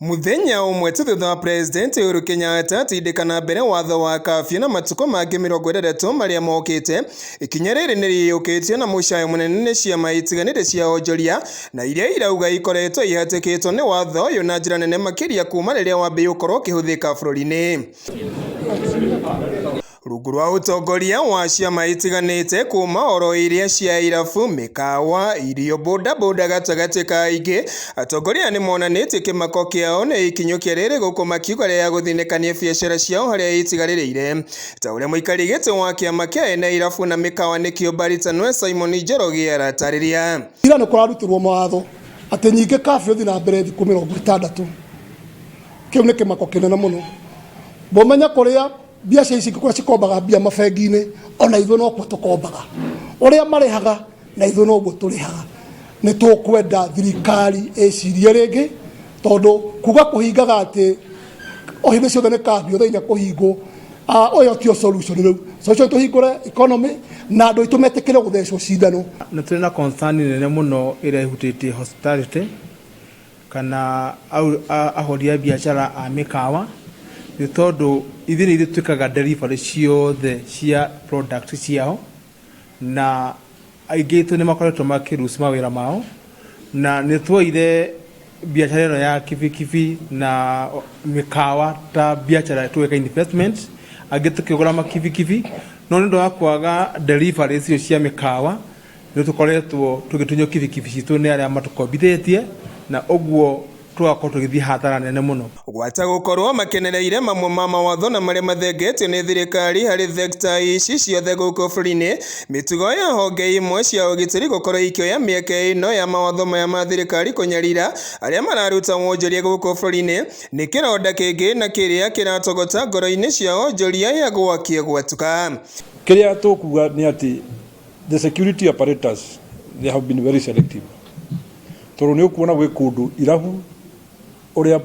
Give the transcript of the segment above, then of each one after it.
Mũthenya ũmwe tu thutha wa President Uhuru Kenyatta atindĩka na mbere watho wa kafyu na matukũ mangĩ 60 marĩa mokĩte, ikinya rĩrĩ nĩrĩiyũkĩtio na mũcayo mũnene nĩ ciama itiganĩte cia onjoria na iria irauga ikoretwo ihatĩkĩtwo nĩ watho ũyũ na njĩra nene makĩria kuma rĩrĩa wambĩrĩirie gũkorwo ũkĩhũthĩka bũrũri-inĩ. Rungu rwa ũtongoria wa ciama itiganĩte kuma oro iria cia irabu, mĩkawa, irio, bodaboda gatagatĩ ka ingĩ, atongoria aya nĩmonanĩtie kĩmako kĩao nĩ ikinyũkia rĩrĩ gũkũ makiuga rĩa gũthinĩkania biacara ciao harĩa itigarĩrĩire. Ta ũrĩa mũikarĩri gĩtĩ wa kĩama kĩa ene irabu na mĩkawa nĩkĩo Baritanwe Simon Njoroge aratarĩria. Ira nĩ kũrarutirwo mawatho atĩ nyingĩ kafyu ĩthiĩ na mbere thikũ 60. Kĩu nĩ kĩmako kĩnene mũno. Mũmenye kũrĩa mbiacara ici kũrĩa cikombaga mbia mabengi-inĩ ona ithuĩ nokuo tũkombaga. Ũrĩa marĩhaga na ithuĩ noguo tũrĩhaga. Nĩ tũkwenda thirikari ĩcirie rĩngĩ tondũ kuga kũhingaga atĩ o hĩndĩ ciothe nĩ kafyu thaa 4 kũhingwo, ũyũ tio solution rĩu. Solution tũhingũre economy na andũ aitũ metĩkĩre gũthecwo cindano. Nĩ tũrĩ na concern nene mũno ĩrĩa ĩhutĩtie hospitality kana ahũri a biacara a mĩkawa, nĩ tondũ ithuĩ nĩ ithuĩ twĩkaga delivery ciothe cia product ciao, na aingĩ aitũ nĩ makoretwo makĩ lose mawĩra mao, na nĩ tuoire biacara ĩno ya kibikibi na mĩkawa ta biacara tũgeka investment, angĩ tũkĩgũra makibikibi, no nĩ ũndũ wa kwaga delivery icio cia mĩkawa, nĩ tũkoretwo tũgĩtunywo kibikibi citũ nĩ arĩa matũkombithĩtie, na ũguo tũgakorwo tũgĩthiĩ hathara nene mũno. Gwata gũkorwo makenereire mamwe ma mawatho na marĩa mathengetio nĩ thirikari harĩ thekta ici ciothe gũkũ bũrũri-inĩ, mĩtugo ya honge imwe cia ũgitĩri gũkorwo ikĩoya mĩeke ĩno ya mawatho maya ma thirikari kũnyarira arĩa mararuta wonjoria gũkũ bũrũri-inĩ nĩ kĩronda kĩngĩ na kĩrĩa kĩratogota ngoro-inĩ cia onjoria ya gwakia gwatuka. Kĩrĩa tũkuga nĩ atĩ the security apparatus, they have been very selective, tondũ nĩ ũkuona gwĩ kũndũ irabu ũrĩa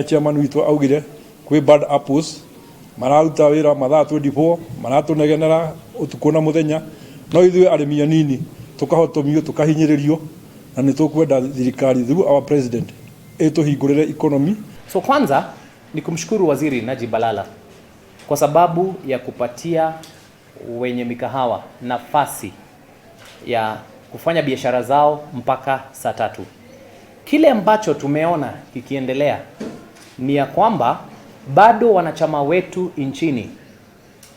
chairman witũ augire kwĩ bad apples mararuta wĩra mathaa 24, maratũnegenera ũtukũ na mũthenya, no ithuĩ arĩmi anini tũkahotomio, tũkahinyĩrĩrio, na nĩ tũkwenda thirikari through our president ĩtũhingũrĩre economy. So kwanza ni kumshukuru Waziri Najib Balala kwa sababu ya kupatia wenye mikahawa nafasi ya kufanya biashara zao mpaka saa 3. Kile ambacho tumeona kikiendelea ni ya kwamba bado wanachama wetu nchini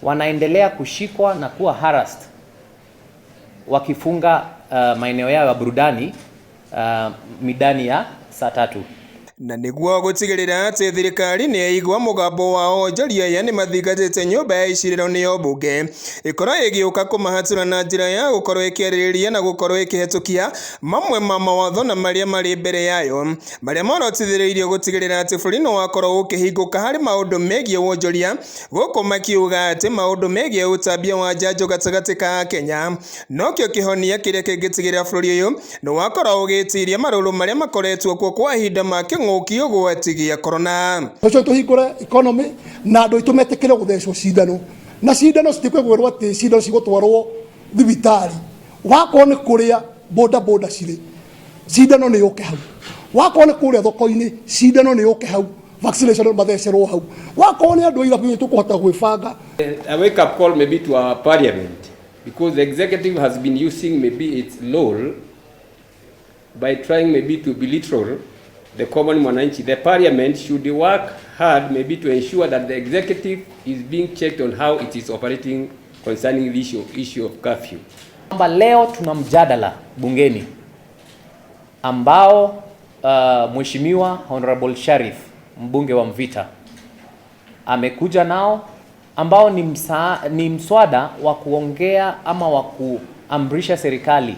wanaendelea kushikwa na kuwa harassed wakifunga maeneo yao ya burudani midani ya saa 3. Na nĩguo gũtigĩrĩra atĩ thirikari nĩ yaigua mũgambo wa onjoria aya nĩ mathingatĩte nyũmba ya icirĩro nĩyo mbunge ĩkorwo ĩgĩũka kũmahatũra na njĩra ya gũkorwo ĩkĩarĩrĩria na gũkorwo ĩkĩhetũkia mamwe ma mawatho na marĩa marĩ mbere yayo marĩa morotithĩrĩirio gũtigĩrĩra atĩ bũrũri nĩ wakorwo ũkĩhingũka harĩ maũndũ megiĩ wonjoria, gũkũ makiuga atĩ maũndũ megiĩ ũtambia wa njanjo gatagatĩ ka Kenya nokĩo kĩhonia kĩrĩa kĩngĩtigĩrĩra bũrũri ũyũ nĩ wakorwo ũgĩtiria marũrũ marĩa makoretwo kuo kwa ihinda ma kĩng'ũki ũgwati gĩa korona. Solution tũhingũre economy na andũ aitũ metĩkĩre gũthecwo cindano, na cindano citikwĩrwo atĩ cindano cigũtwarwo thibitarĩ. Wakorwo nĩ kũrĩa boda boda cirĩ, cindano nĩ yũke hau. Wakorwo nĩ kũrĩa thoko-inĩ, cindano nĩ yũke hau. Vaccination mathecerwo hau. Wakorwo nĩ andũ a irabu tũkũhota gwĩbanga. A wake up call maybe to our parliament, because the executive has been using maybe its role by trying maybe to belittle the common mwananchi. The parliament should work hard maybe to ensure that the executive is being checked on how it is operating concerning the issue of curfew. Kwamba leo tuna mjadala bungeni ambao Mheshimiwa Honorable Sharif, mbunge wa Mvita, amekuja nao, ambao ni mswada wa kuongea ama wa kuamrisha serikali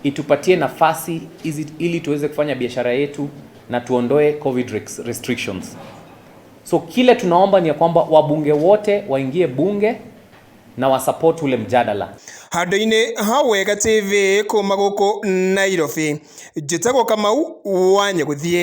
itupatie nafasi hizi ili tuweze kufanya biashara yetu na tuondoe COVID restrictions. So kile tunaomba ni ya kwamba wabunge wote waingie bunge na wasupport ule mjadala. Handũ-inĩ ha Wega TV kuma gũkũ Nairobi, njĩtagwo Kamau wa Nyagũthiĩ.